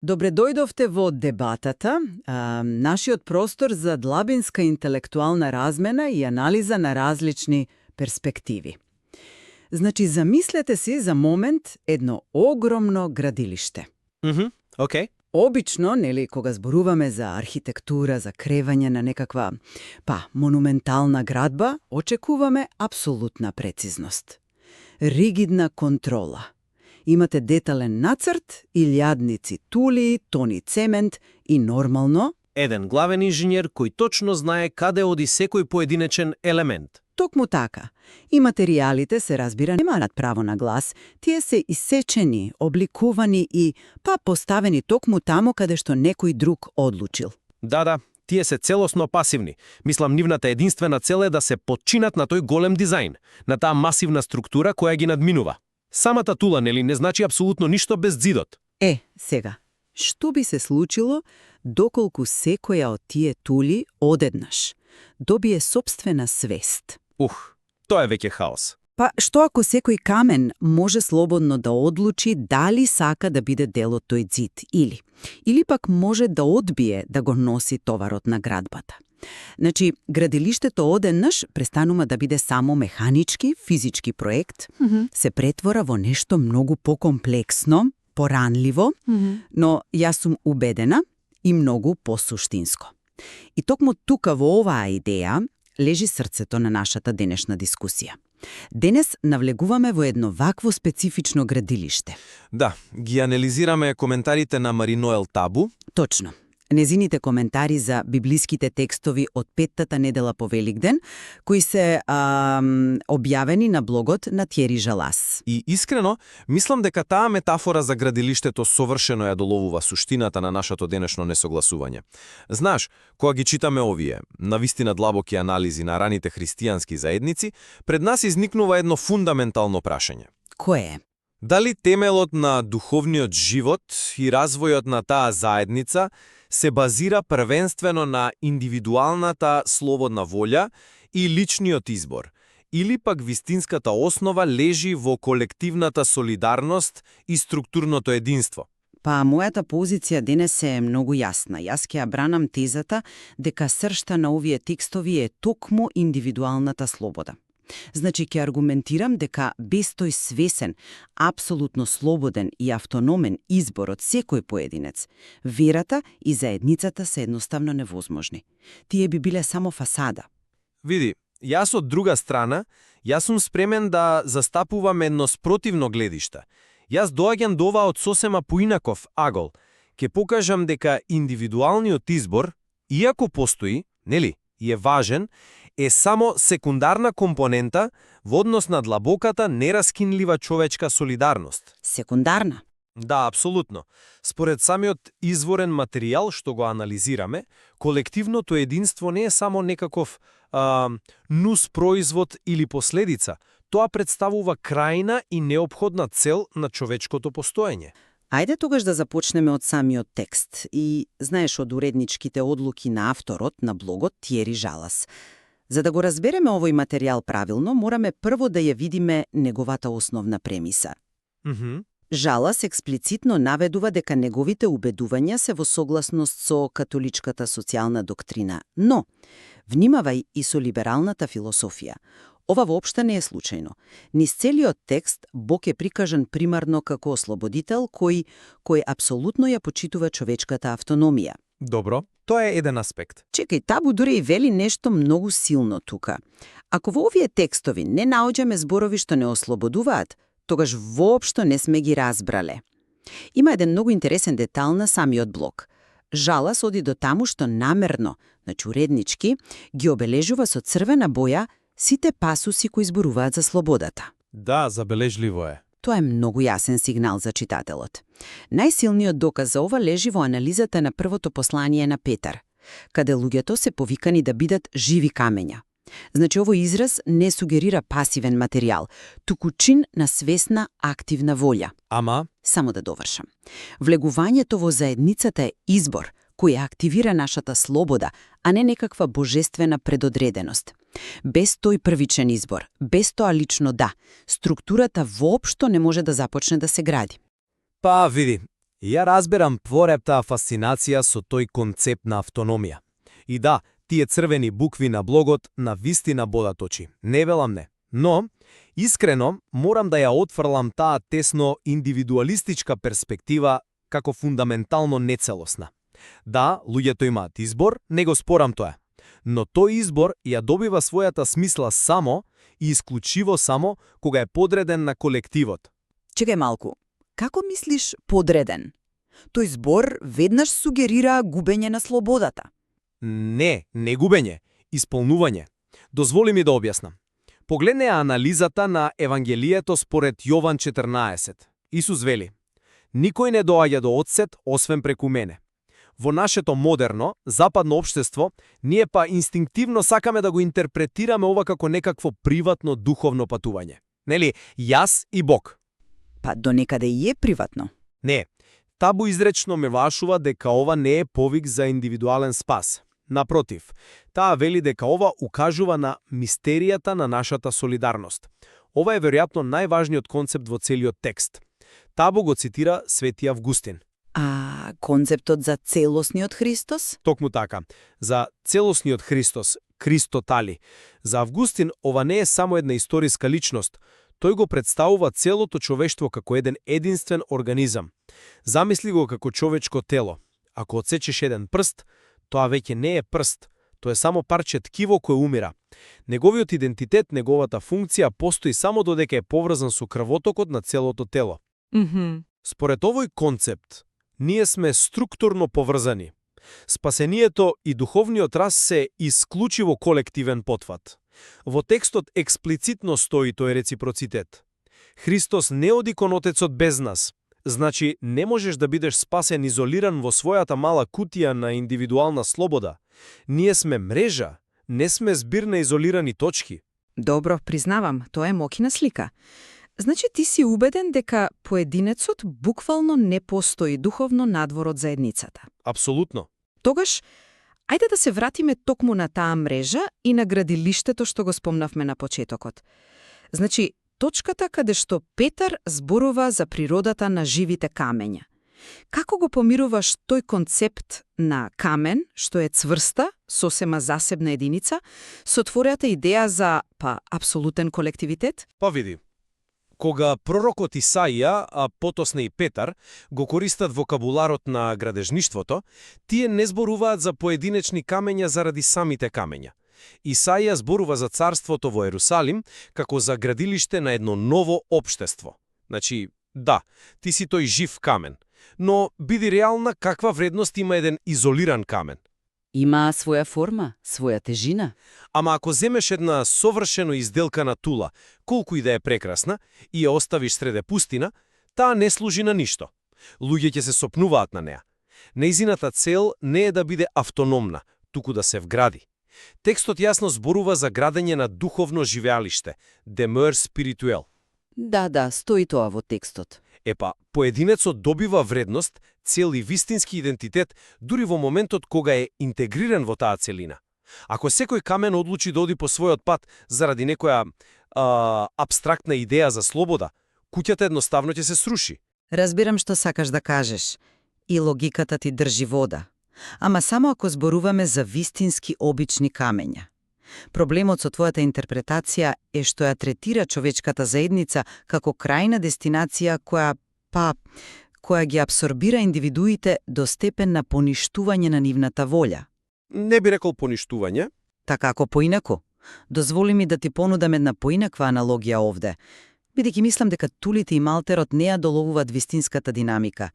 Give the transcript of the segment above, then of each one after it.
Добре дојдовте во дебатата, нашиот простор за длабинска интелектуална размена и анализа на различни перспективи. Значи, замислете си за момент едно огромно градилиште. Океј. Обично, нели, кога зборуваме за архитектура, за кревање на некаква, монументална градба, очекуваме апсолутна прецизност. Ригидна контрола. Имате детален нацрт, илјадници тули, тони цемент и нормално... Еден главен инженер кој точно знае каде оди секој поединечен елемент. Токму така. И материјалите се разбира немаат право на глас, тие се исечени, обликувани и поставени токму таму каде што некој друг одлучил. Да, тие се целосно пасивни. Мислам, нивната единствена цел е да се подчинат на тој голем дизајн, на таа масивна структура која ги надминува. Самата тула, нели, не значи апсолутно ништо без зидот. Сега, што би се случило доколку секоја од тие тули одеднаш добие собствена свест? Тоа е веќе хаос. Што ако секој камен може слободно да одлучи дали сака да биде дел од тој зид или пак може да одбие да го носи товарот на градбата? Значи, градилиштето одеднаш престанува да биде само механички, физички проект, се претвора во нешто многу покомплексно, поранливо, но јас сум убедена и многу посуштинско. И токму тука во оваа идеја лежи срцето на нашата денешна дискусија. Денес навлегуваме во едно вакво специфично градилиште. Да, ги анализираме коментарите на Мариноел Табу. Точно. Незините коментари за библиските текстови од петтата недела по Великден, кои се објавени на блогот на Тјери Жалас. И искрено, мислам дека таа метафора за градилиштето совршено ја доловува суштината на нашето денешно несогласување. Знаеш, кога ги читаме овие, навистина длабоки анализи на раните христијански заедници, пред нас изникнува едно фундаментално прашање. Кое е? Дали темелот на духовниот живот и развојот на таа заедница се базира првенствено на индивидуалната слободна волја и личниот избор, или пак вистинската основа лежи во колективната солидарност и структурното единство? Мојата позиција денес е многу јасна. Јас ќе ја бранам тезата дека сршта на овие текстови е токму индивидуалната слобода. Значи, ќе аргументирам дека без тој свесен, апсолутно слободен и автономен избор од секој поединец, верата и заедницата се едноставно невозможни. Тие би биле само фасада. Види, јас од друга страна, јас сум спремен да застапувам едно спротивно гледиште. Јас доаѓам до ова од сосема поинаков агол. Ке покажам дека индивидуалниот избор, иако постои, нели, и е важен, е само секундарна компонента во однос на длабоката, нераскинлива човечка солидарност. Секундарна? Да, апсолутно. Според самиот изворен материјал што го анализираме, колективното единство не е само некаков нус производ или последица. Тоа представува крајна и неопходна цел на човечкото постоење. Ајде тогаш да започнеме од самиот текст и, знаеш, од уредничките одлуки на авторот на блогот Тјери Жалас. За да го разбереме овој материјал правилно, мораме прво да ја видиме неговата основна премиса. Жалас експлицитно наведува дека неговите убедувања се во согласност со католичката социјална доктрина, но внимавај и со либералната философија. Ова воопшто не е случајно. Низ целиот текст Бог е прикажан примарно како ослободител кој апсолутно ја почитува човечката автономија. Добро, тоа е еден аспект. Чекај, Табу дури и вели нешто многу силно тука. Ако во овие текстови не наоѓаме зборови што не ослободуваат, тогаш воопшто не сме ги разбрале. Има еден многу интересен детал на самиот блог. Жалас оди до таму што намерно, уреднички, ги обележува со црвена боја сите пасуси кои зборуваат за слободата. Да, забележливо е. Тоа е многу јасен сигнал за читателот. Најсилниот доказ за ова лежи во анализата на првото послание на Петар, каде луѓето се повикани да бидат живи камења. Значи, овој израз не сугерира пасивен материјал, туку чин на свесна, активна волја. Ама? Само да довршам. Влегувањето во заедницата е избор, кој активира нашата слобода, а не некаква божествена предодреденост. Без тој првичен избор, без тоа лично да, структурата воопшто не може да започне да се гради. Види, Ја разберам творептаа фасцинација со тој концепт на автономија. И да, тие црвени букви на блогот на вистина бодат очи. Не велам не. Но, искрено, морам да ја отфрлам таа тесно индивидуалистичка перспектива како фундаментално нецелосна. Да, луѓето имаат избор, не го спорам тоа. Но тој избор ја добива својата смисла само и исклучиво само кога е подреден на колективот. Чекај малку. Како мислиш подреден? Тој збор веднаш сугерира губење на слободата. Не губење, исполнување. Дозволи ми да објаснам. Погледне анализата на Евангелието според Јован 14. Исус вели: "Никој не доаѓа до Отцет освен преку мене." Во нашето модерно, западно општество, ние па инстинктивно сакаме да го интерпретираме ова како некакво приватно духовно патување. Нели, јас и Бог. Па до некаде и е приватно. Не, табу изречно ме вашува дека ова не е повик за индивидуален спас. Напротив, таа вели дека ова укажува на мистеријата на нашата солидарност. Ова е веројатно најважниот концепт во целиот текст. Табу го цитира Свети Августин. А концептот за целосниот Христос? Токму така. За целосниот Христос, Христотали. За Августин ова не е само една историска личност. Тој го представува целото човештво како еден единствен организам. Замисли го како човечко тело. Ако отсечеш еден прст, тоа веќе не е прст. Тоа е само парче ткиво кое умира. Неговиот идентитет, неговата функција постои само додека е поврзан со крвотокот на целото тело. Според овој концепт, ние сме структурно поврзани. Спасението и духовниот раст се исклучиво колективен потфат. Во текстот експлицитно стои тој реципроцитет. Христос не оди кон Отецот без нас. Значи, не можеш да бидеш спасен изолиран во својата мала кутија на индивидуална слобода. Ние сме мрежа, не сме збир на изолирани точки. Добро, признавам, тоа е мокина слика. Значи ти си убеден дека поединецот буквално не постои духовно надвор од заедницата. Апсолутно. Тогаш, ајде да се вратиме токму на таа мрежа и на градилиштето што го спомнавме на почетокот. Значи, точката каде што Петар зборува за природата на живите камења. Како го помируваш тој концепт на камен, што е цврста, сосема засебна единица, со твореата идеја за, апсолутен колективитет? Па види. Кога пророкот Исаија, а потосне и Петар, го користат вокабуларот на градежништвото, тие не зборуваат за поединечни камења заради самите камења. Исаија зборува за царството во Ерусалим како за градилиште на едно ново општество. Значи, да, ти си тој жив камен, но биди реална каква вредност има еден изолиран камен. Има своја форма, своја тежина. Ама ако земеш една совршено изделкана тула, колку и да е прекрасна, и ја оставиш среде пустина, таа не служи на ништо. Луѓе ќе се сопнуваат на неа. Нејзината цел не е да биде автономна, туку да се вгради. Текстот јасно зборува за градење на духовно живеалиште, demeure spirituel. Да, стои тоа во текстот. Епа, поединецот добива вредност, цел и вистински идентитет дури во моментот кога е интегриран во таа целина. Ако секој камен одлучи да оди по својот пат заради некоја абстрактна идеја за слобода, куќата едноставно ќе се сруши. Разбирам што сакаш да кажеш. И логиката ти држи вода. Ама само ако зборуваме за вистински обични камења. Проблемот со твојата интерпретација е што ја третира човечката заедница како крајна дестинација која ги абсорбира индивидуите до степен на поништување на нивната волја. Не би рекол поништување. Така ако поинаку, дозволи ми да ти понудам една поинаква аналогија овде, бидејќи мислам дека тулите и малтерот не ја доловуваат вистинската динамика.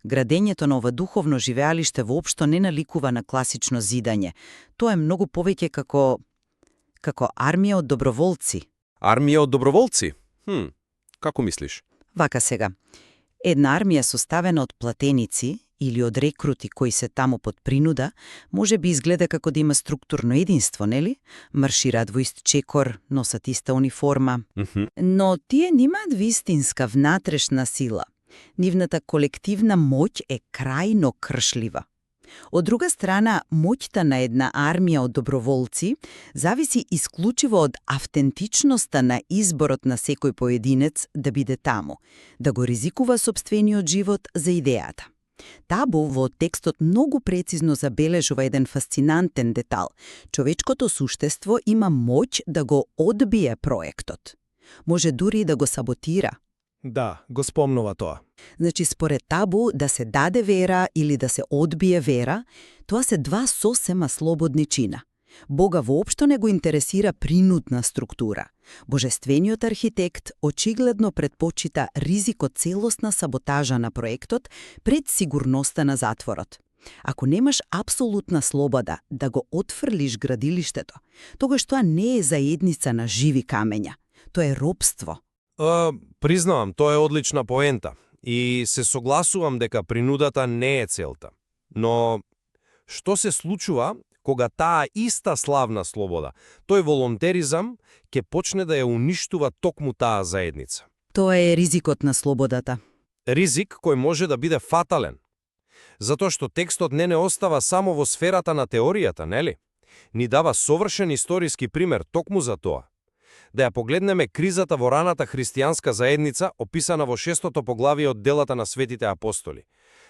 Градењето на ова духовно живеалиште воопшто не наликува на класично зидање. Тоа е многу повеќе како армија од доброволци. Армија од доброволци? Како мислиш? Вака сега. Една армија составена од платеници или од рекрути кои се таму под принуда, може би изгледа како да има структурно единство, нели? Маршираат во ист чекор, носат иста униформа. Но тие немаат вистинска внатрешна сила. Нивната колективна моќ е крајно кршлива. Од друга страна, моќта на една армија од доброволци зависи исклучиво од автентичноста на изборот на секој поединец да биде таму, да го ризикува сопствениот живот за идејата. Табу во текстот многу прецизно забележува еден фасцинантен детал. Човечкото суштество има моќ да го одбие проектот. Може дури и да го саботира. Да, го спомнува тоа. Значи, според Табу, да се даде вера или да се одбие вера, тоа се два сосема слободни чина. Бога воопшто не го интересира принудна структура. Божествениот архитект очигледно предпочита ризикот целосна саботажа на проектот пред сигурноста на затворот. Ако немаш апсолутна слобода да го отфрлиш градилиштето, тогаш тоа не е заедница на живи камења. Тоа е робство. Признавам, тоа е одлична поента и се согласувам дека принудата не е целта. Но што се случува кога таа иста славна слобода, тој волонтеризам, ќе почне да ја уништува токму таа заедница? Тоа е ризикот на слободата. Ризик кој може да биде фатален. Затоа што текстот не остава само во сферата на теоријата, нели? Ни дава совршен историски пример токму за тоа. Да ја погледнеме кризата во раната христијанска заедница, описана во 6-то поглавие од делата на светите апостоли.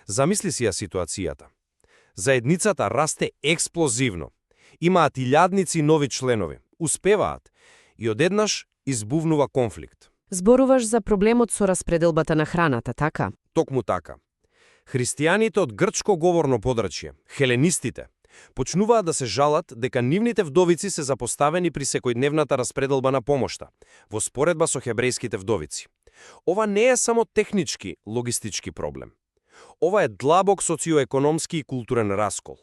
Замисли си ја ситуацијата. Заедницата расте експлозивно. Имаат илјадници нови членови, успеваат и одеднаш избувнува конфликт. Зборуваш за проблемот со распределбата на храната, така? Токму така. Христијаните од грчко говорно подрачје, хеленистите, почнуваат да се жалат дека нивните вдовици се запоставени при секојдневната распределба на помошта, во споредба со хебрејските вдовици. Ова не е само технички, логистички проблем. Ова е длабок социоекономски и културен раскол.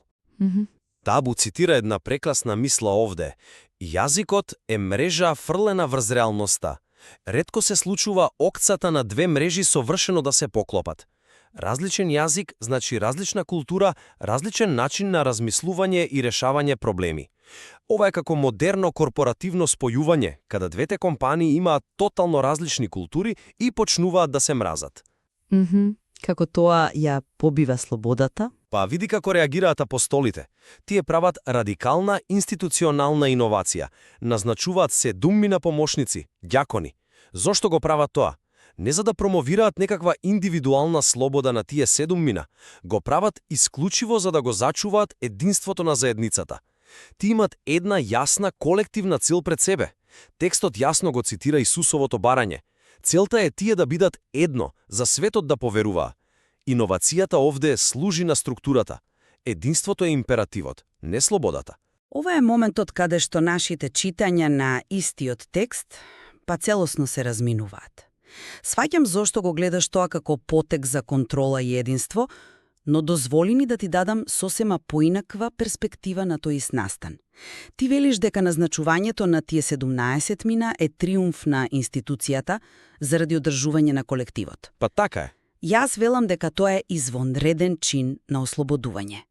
Табу цитира една прекрасна мисла овде. Јазикот е мрежа фрлена врз реалноста. Ретко се случува окцата на две мрежи совршено да се поклопат. Различен јазик значи различна култура, различен начин на размислување и решавање проблеми. Ова е како модерно корпоративно спојување, каде двете компании имаат тотално различни култури и почнуваат да се мразат. Како тоа ја побива слободата? Па види како реагираат апостолите. Тие прават радикална институционална иновација. Назначуваат 7 помошници, ѓакони. Зошто го прават тоа? Не за да промовираат некаква индивидуална слобода на тие 7, го прават исклучиво за да го зачуваат единството на заедницата. Ти имат една јасна колективна цел пред себе. Текстот јасно го цитира Исусовото барање. Целта е тие да бидат едно, за светот да поверуваа. Иновацијата овде служи на структурата. Единството е императивот, не слободата. Ова е моментот каде што нашите читања на истиот текст па целосно се разминуваат. Сваќам зошто го гледаш тоа како потек за контрола и единство, но дозволи ни да ти дадам сосема поинаква перспектива на тој настан. Ти велиш дека назначувањето на тие 17 мина е триумф на институцијата заради одржување на колективот. Па така е. Јас велам дека тоа е извонреден чин на ослободување.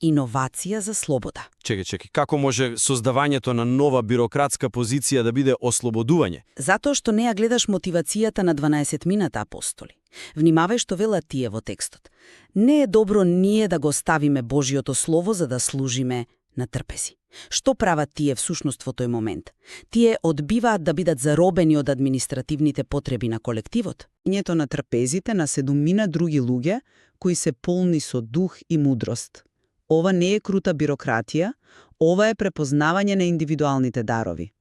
Иновација за слобода. Чекај, како може создавањето на нова бирократска позиција да биде ослободување? Затоа што не ја гледаш мотивацијата на 12 апостоли. Внимавај што велат тие во текстот. Не е добро ние да го ставиме Божиото слово за да служиме на трпези. Што прават тие всушност во тој момент? Тие одбиваат да бидат заробени од административните потреби на колективот. Њето на трпезите на 7 други луѓе кои се полни со дух и мудрост. Ова не е крута бирократија, ова е препознавање на индивидуалните дарови.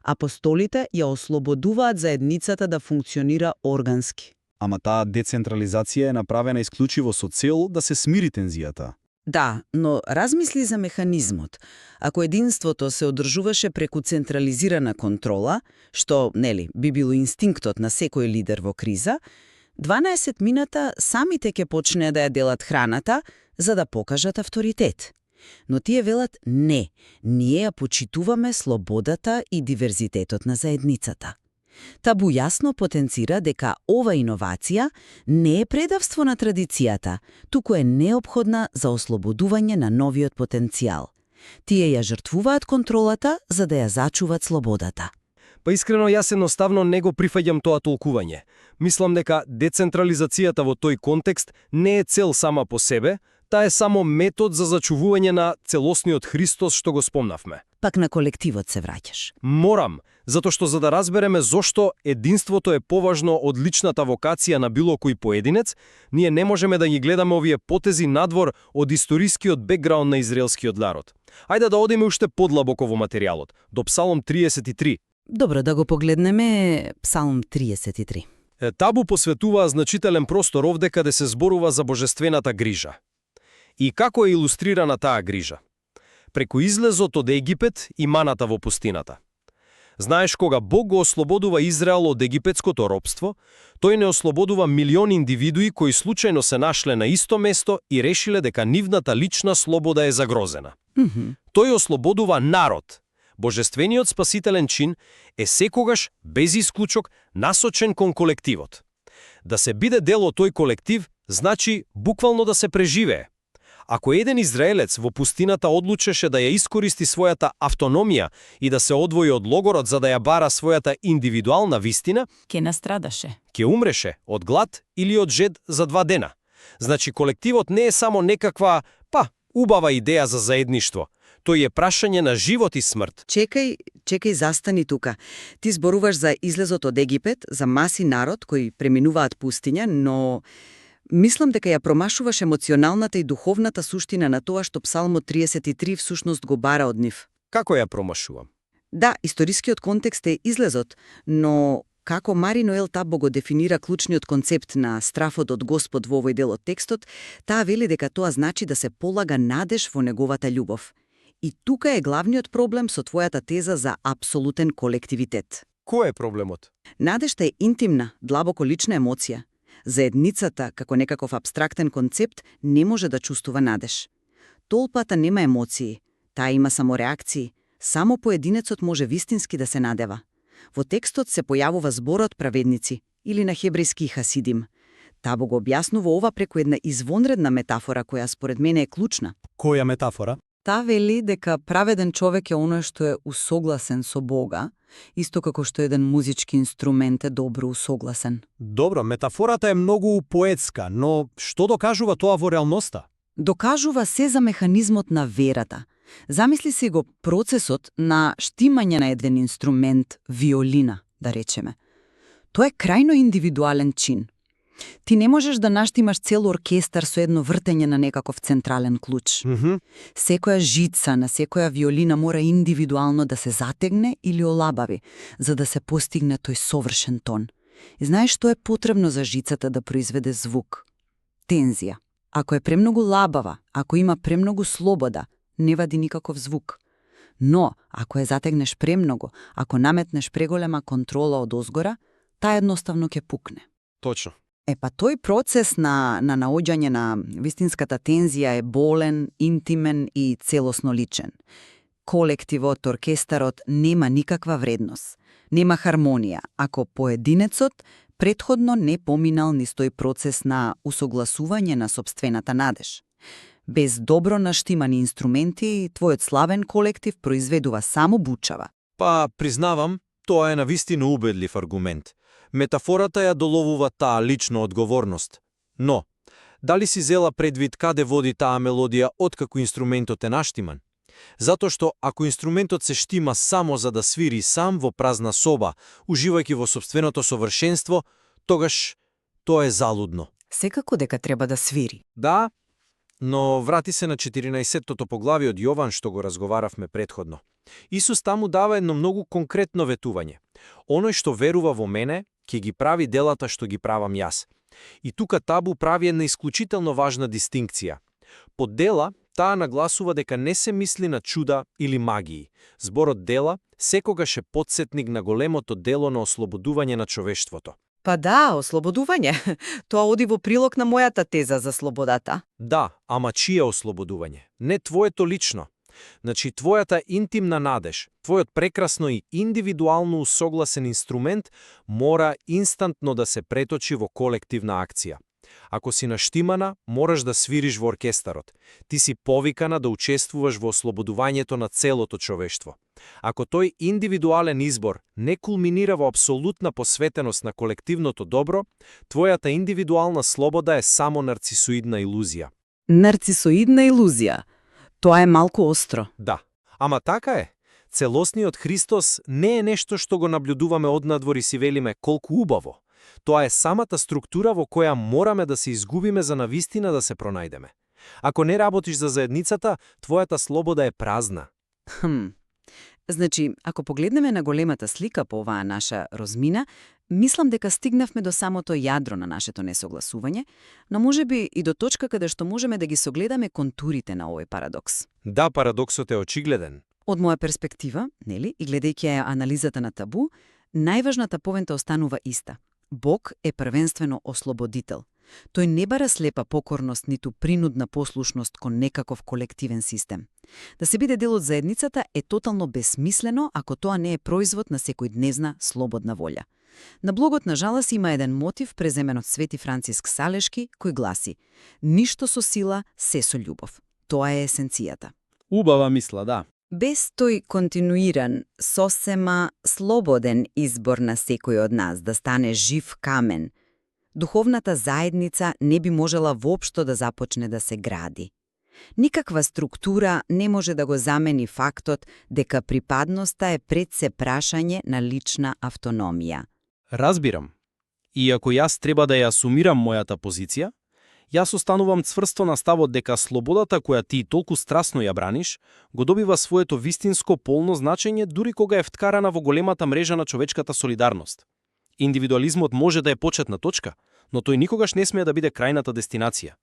Апостолите ја ослободуваат заедницата да функционира органски. Ама таа децентрализација е направена исклучиво со цел да се смири тензијата. Да, но размисли за механизмот. Ако единството се одржуваше преку централизирана контрола, што, нели, би било инстинктот на секој лидер во криза, 12 мината самите ќе почнеа да ја делат храната за да покажат авторитет. Но тие велат не, ние ја почитуваме слободата и диверзитетот на заедницата. Табу јасно потенцира дека ова иновација не е предавство на традицијата, туку е неопходна за ослободување на новиот потенцијал. Тие ја жртвуваат контролата за да ја зачуват слободата. Па искрено јас едноставно не го прифаќам тоа толкување. Мислам дека децентрализацијата во тој контекст не е цел сама по себе, Таа е само метод за зачувување на целосниот Христос што го спомнавме. Пак на колективот се враќаш. Морам, затоа што за да разбереме зошто единството е поважно од личната вокација на било кој поединец, ние не можеме да ги гледаме овие потези надвор од историскиот бекграунд на израелскиот народ. Ајде да одиме уште подлабоко во материјалот, до Псалом 33. Добро, да го погледнеме Псалм 33. Табу посветува значителен простор овде каде се зборува за божествената грижа. И како е илустрирана таа грижа? Преку излезот од Египет и маната во пустината. Знаеш, кога Бог го ослободува Израел од египетското робство, тој не ослободува милиони индивидуи кои случајно се нашле на исто место и решиле дека нивната лична слобода е загрозена. Тој ослободува народ. Божествениот спасителен чин е секогаш, без исклучок, насочен кон колективот. Да се биде дел од тој колектив, значи буквално да се преживее. Ако еден израелец во пустината одлучеше да ја искористи својата автономија и да се одвои од логорот за да ја бара својата индивидуална вистина, Ке настрадаше. ќе умреше од глад или од жед за 2 дена. Значи колективот не е само некаква, убава идеја за заедништво. Тој е прашање на живот и смрт. Чекај, застани тука. Ти зборуваш за излезот од Египет, за маси народ кои преминуваат пустиња, но мислам дека ја промашуваш емоционалната и духовната суштина на тоа што Псалмот 33 всушност го бара од нив. Како ја промашувам? Да, историскиот контекст е излезот, но како Марино Ел Табо го дефинира клучниот концепт на страфот од Господ во овој дел од текстот, таа вели дека тоа значи да се полага надеж во неговата љубов. И тука е главниот проблем со твојата теза за апсолутен колективитет. Кој е проблемот? Надежта е интимна, длабоко лична емоција. Заедницата, како некаков абстрактен концепт, не може да чувствува надеж. Толпата нема емоции, таа има само реакции. Само поединецот може вистински да се надева. Во текстот се појавува зборот праведници, или на хебрејски хасидим. Табо го објаснува ова преку една извонредна метафора која според мене е клучна. Која метафора? Таа вели дека праведен човек е оној што е усогласен со Бога, исто како што еден музички инструмент е добро усогласен. Добро, метафората е многу поетска, но што докажува тоа во реалноста? Докажува се за механизмот на верата. Замисли си го процесот на штимање на еден инструмент, виолина, да речеме. Тоа е крајно индивидуален чин. Ти не можеш да наштимаш цел оркестар со едно вртење на некаков централен клуч. Секоја жица на секоја виолина мора индивидуално да се затегне или олабави, за да се постигне тој совршен тон. И знаеш што е потребно за жицата да произведе звук? Тензија. Ако е премногу лабава, ако има премногу слобода, не вади никаков звук. Но, ако ја затегнеш премногу, ако наметнеш преголема контрола од озгора, таа едноставно ќе пукне. Точно. Па тој процес на наоѓање на вистинската тензија е болен, интимен и целосно личен. Колективот, оркестарот нема никаква вредност, нема хармонија, ако поединецот претходно не поминал низ тој процес на усогласување на сопствената надеж. Без добро наштимани инструменти, твојот славен колектив произведува само бучава. Признавам, тоа е навистина убедлив аргумент. Метафората ја доловува таа лична одговорност. Но, дали си зела предвид каде води таа мелодија откако инструментот е наштиман? Затоа што ако инструментот се штима само за да свири сам во празна соба, уживајќи во сопственото совршенство, тогаш тоа е залудно. Секако дека треба да свири. Да, но врати се на 14-тото поглавие од Јован што го разговаравме претходно. Исус таму дава едно многу конкретно ветување. Оној што верува во мене, ќе ги прави делата што ги правам јас. И тука Табу прави една исклучително важна дистинкција. Под дела, таа нагласува дека не се мисли на чуда или магии. Зборот дела секогаш е потсетник на големото дело на ослободување на човештвото. Да, ослободување. Тоа оди во прилог на мојата теза за слободата. Да, ама чие ослободување? Не твоето лично. Значи, твојата интимна надеж, твојот прекрасно и индивидуално усогласен инструмент мора инстантно да се преточи во колективна акција. Ако си наштимана, мораш да свириш во оркестарот. Ти си повикана да учествуваш во ослободувањето на целото човештво. Ако тој индивидуален избор не кулминира во апсолутна посветеност на колективното добро, твојата индивидуална слобода е само нарцисоидна илузија. Нарцисоидна илузија. Тоа е малку остро. Да, ама така е. Целосниот Христос не е нешто што го наблюдуваме однадвор и си велиме колку убаво. Тоа е самата структура во која мораме да се изгубиме за навистина да се пронајдеме. Ако не работиш за заедницата, твојата слобода е празна. Значи, ако погледнеме на големата слика по оваа наша розмина, мислам дека стигнавме до самото јадро на нашето несогласување, но можеби и до точка каде што можеме да ги согледаме контурите на овој парадокс. Да, парадоксот е очигледен. Од моја перспектива, нели, и гледајќи ја анализата на Табу, најважната повента останува иста. Бог е првенствено ослободител. Тој не бара слепа покорност ниту принудна послушност кон некаков колективен систем. Да се биде дел од заедницата е тотално бесмислено ако тоа не е производ на секојдневна слободна волја. На блогот на жалост има еден мотив преземен од Свети Франциск Салешки, кој гласи: "Ништо со сила, се со љубов." Тоа е есенцијата. Убава мисла, да. Без тој континуиран, сосема слободен избор на секој од нас да стане жив камен, духовната заедница не би можела воопшто да започне да се гради. Никаква структура не може да го замени фактот дека припадноста е пред се прашање на лична автономија. Разбирам. И ако јас треба да ја сумирам мојата позиција, јас останувам цврсто на ставот дека слободата која ти толку страсно ја браниш, го добива своето вистинско полно значење дури кога е вткарана во големата мрежа на човечката солидарност. Индивидуализмот може да е почетна точка, но тој никогаш не смее да биде крајната дестинација.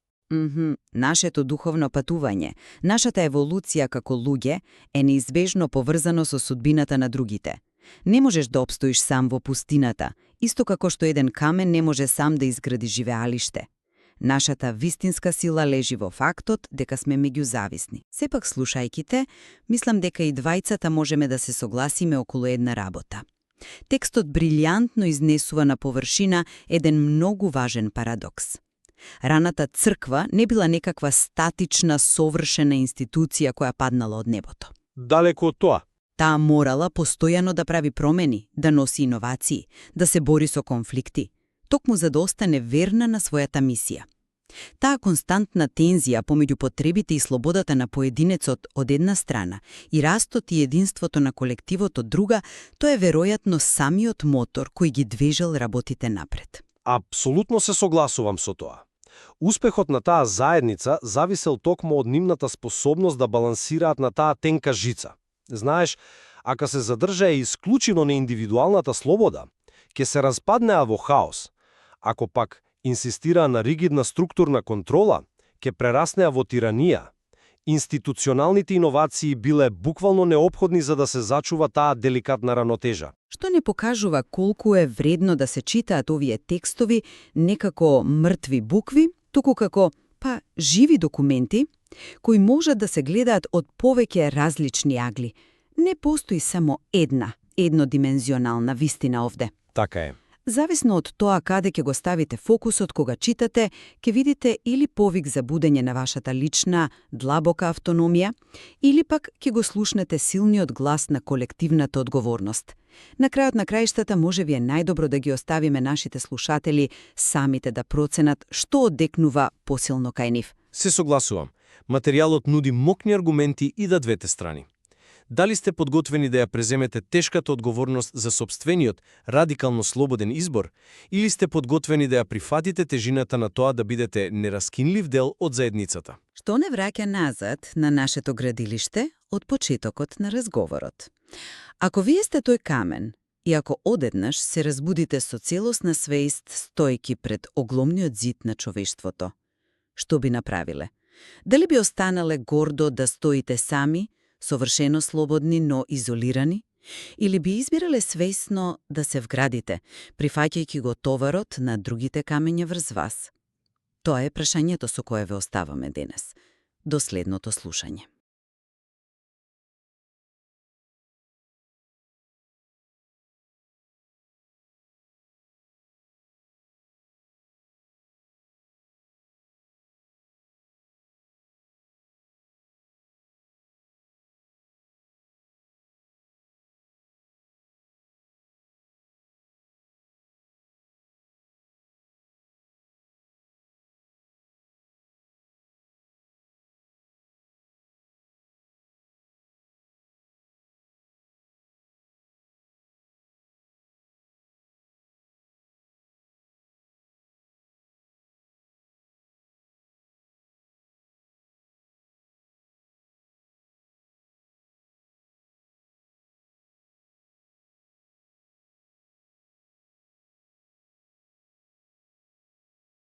Нашето духовно патување, нашата еволуција како луѓе е неизбежно поврзано со судбината на другите. Не можеш да опстоиш сам во пустината, исто како што еден камен не може сам да изгради живеалиште. Нашата вистинска сила лежи во фактот дека сме меѓузависни. Сепак слушајќи те, мислам дека и двајцата можеме да се согласиме околу една работа. Текстот брилјантно изнесува на површина еден многу важен парадокс. Раната црква не била некаква статична, совршена институција која паднала од небото. Далеко од тоа. Таа морала постојано да прави промени, да носи иновации, да се бори со конфликти, токму за да остане верна на својата мисија. Таа константна тензија помеѓу потребите и слободата на поединецот од една страна и растот и единството на колективот од друга, тоа е веројатно самиот мотор кој ги движел работите напред. Апсолутно се согласувам со тоа. Успехот на таа заедница зависел токму од нивната способност да балансираат на таа тенка жица. Знаеш, ако се задржае исклучиво на индивидуалната слобода, ќе се распаднеа во хаос. Ако пак инсистираа на ригидна структурна контрола, ќе прераснеа во тиранија. Институционалните иновации биле буквално неопходни за да се зачува таа деликатна равнотежа. Што не покажува колку е вредно да се читаат овие текстови не како мртви букви, туку како, живи документи, кои можат да се гледаат од повеќе различни агли. Не постои само една, еднодимензионална вистина овде. Така е. Зависно од тоа каде ќе го ставите фокусот кога читате, ќе видите или повик за будење на вашата лична, длабока автономија, или пак ќе го слушнете силниот глас на колективната одговорност. На крајот на краиштата може би е најдобро да ги оставиме нашите слушатели самите да проценат што одекнува посилно кај нив. Се согласувам. Материјалот нуди мокни аргументи и да двете страни. Дали сте подготвени да ја преземете тешката одговорност за сопствениот, радикално слободен избор, или сте подготвени да ја прифатите тежината на тоа да бидете нераскинлив дел од заедницата? Што не враќа назад на нашето градилиште од почетокот на разговорот. Ако вие сте тој камен, и ако одеднаш се разбудите со целосна свест стојки пред огломниот зид на човештвото, што би направиле? Дали би останале гордо да стоите сами, совршено слободни, но изолирани? Или би избирале свесно да се вградите, прифаќајќи го товарот на другите камења врз вас? Тоа е прашањето со кое ве оставаме денес. До следното слушање.